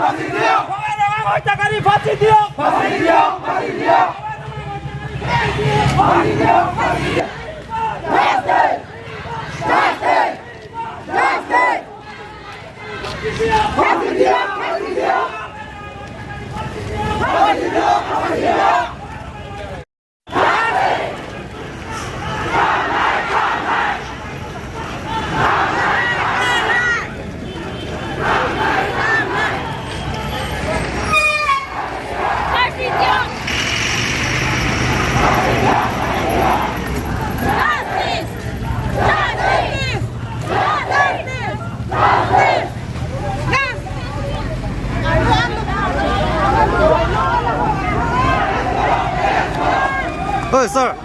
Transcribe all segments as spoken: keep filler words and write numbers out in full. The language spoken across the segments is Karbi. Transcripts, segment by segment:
ফাঁচি দিয়ক! ফাঁচি দিয়ক! ফাঁচি দিয়ক! ফাঁচি দিয়ক! Oi, sir.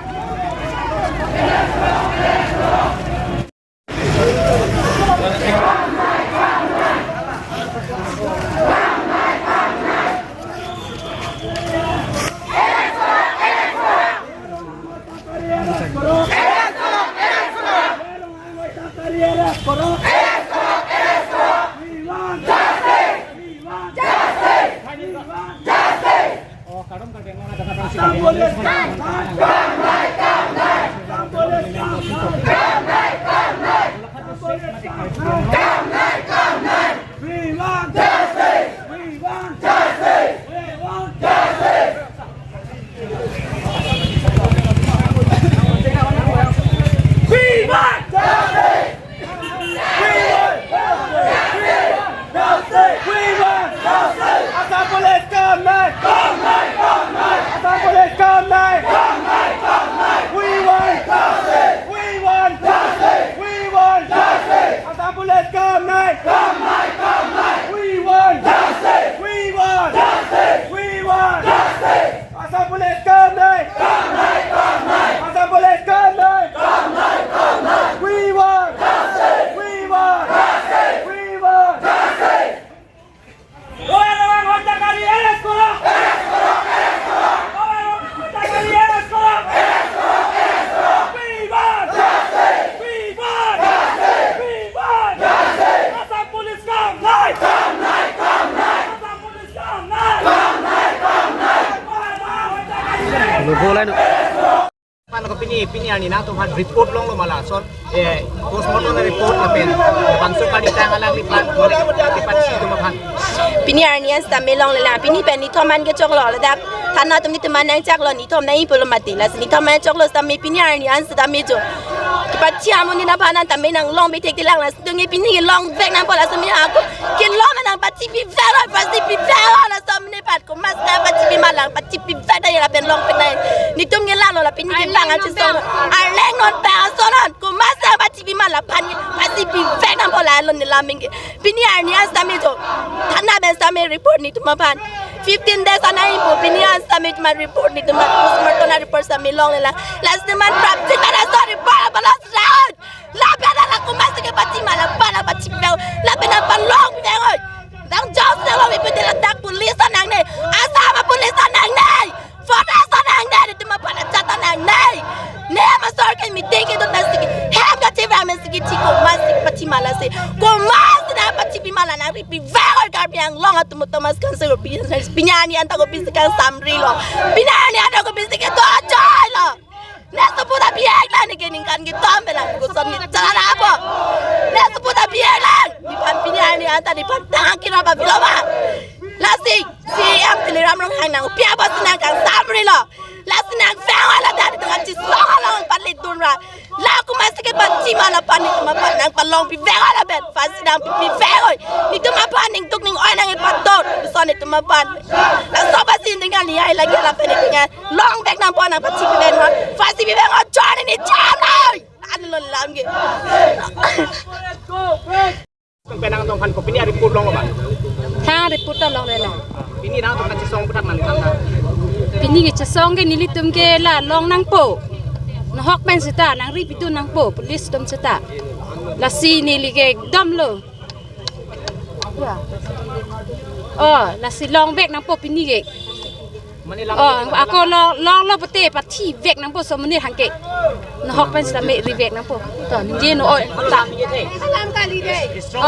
We want justice! We want justice! We want justice! We want justice! We want justice! We want justice! Assam Police, come now! Come now! Come now! Assam Police, come now! Come now! Come now! We want justice! We want justice! We want justice! Assam Police, come now! Come now! Come now! We want justice! We want justice! We want justice! Assam Police, come now! Come now! Come now! Assam Police, come now! Come now! Come now! We want justice! We want justice! We want justice! Royal Rang Hotakari, arrest koro! Arrest koro! Arrest koro! Royal Rang Hotakari, arrest koro! Arrest koro! Arrest koro! We want justice! We want justice! We want justice! Assam Police, come now! Come now! Come now! Assam Police, come now! Come now! Come now! Royal Rang Hotakari, arrest koro! Lugo lain. Pan ko pini, pini arni nangtumphan report longlo ma lason, eh, postmortem report lapen bangso kali tang alangliphan, kepatsi atum aphan. Pini arni an sitame longlelang, pini pen nithom an kechoklo, ladak thana atum nithom an nangchaklo, nithom nangji pulo mati, lasi nithom an choklo sitame pini arni an sitame jo. Kepatsi amonit aphan an tame nanglong bethek tilang, lasi dungi pini kelong vek nangpo, lasi mi ako kelong nangpatsi pivek, patsi pivek, lasi mi pat komat nangpatsi pi ma lang, patsi pivek ta ya lapen long pik nai. Nitum ngelang lo la pini ke bang an chisong. Arleng non bang ason non. Komat nangpatsi pi ma la pan ke patsi pivek nangpo la lone laming ke. Pini arni an sitame jo. Thana pen sitame report nitum aphan. Fifteen days an nangpo pini an sitame tuma report nitum aphan. Postmortem report sitame longlelang. Lasi teman prapjin pada so report apa last round. Lapen ala komat si kepatsi ma la pan nangpatsi pivek. Lapen nangpalong pivek oi. Nang judge nanglo, ipi ti ladak police ta nangne, Assam police ta nangne, forest ta nangne, nitum aphan ajat ta nangne. Ne masor ke meeting kedo ta sigi, hem kachevang me sigi chiko, mas sigi patsi ma lasi. Komat si nangpatsi pi ma la nangri pivek oi Karbi Anglong atum Thomas Council of Business, pini arni an ta kopisi kangsamrilo. Pini arni an ta kopisi kedo ajoilo. Ne sopo ta bihek lang, ne ke ningkan ketom pe lang, koson ne chala na apo. Ne sopo ta bihek lang. Nephan pini arni an ta nephan tang kira ba bilo ba. Lasi, C E M Tuliram Ronghang nang pia ba si nangkangsamrilo. Lasi nangvang wala ta netum kachisong along pali dun ra. La komat si kepatsi ma la pan nitum aphan nangpalong pivek wala pen. Phansi nangpi pivek oi. Nitum aphan ningduk ning-oi nangkepatot. Koson nitum aphan. Laso pasi ning kali ai lagi lapen ning kali. Long vek nangpo nangpatsi pi vek non. Phansi pi vek non chor ni cham nai. Ani lo lam ke. Pen nangtumphan ko pini report longlo ba? Tha report ta longlelang. Pini nangtum kachisong puthak nangli tangka. Pini kechisong ke nelitum ke la long nangpo. Nahok pen seta nangri pidun nangpo police atum seta. Lasi neli ke dom lo. Ya. Oh, lasi long vek nangpo pini ke. Mane lang. Oh, ako long, longlo pute pathi vek nangpo so mane hangke. Nahok pen sitame ri vek nangpo. To, ningje no oi. Ta. Alam kali dei. Oh,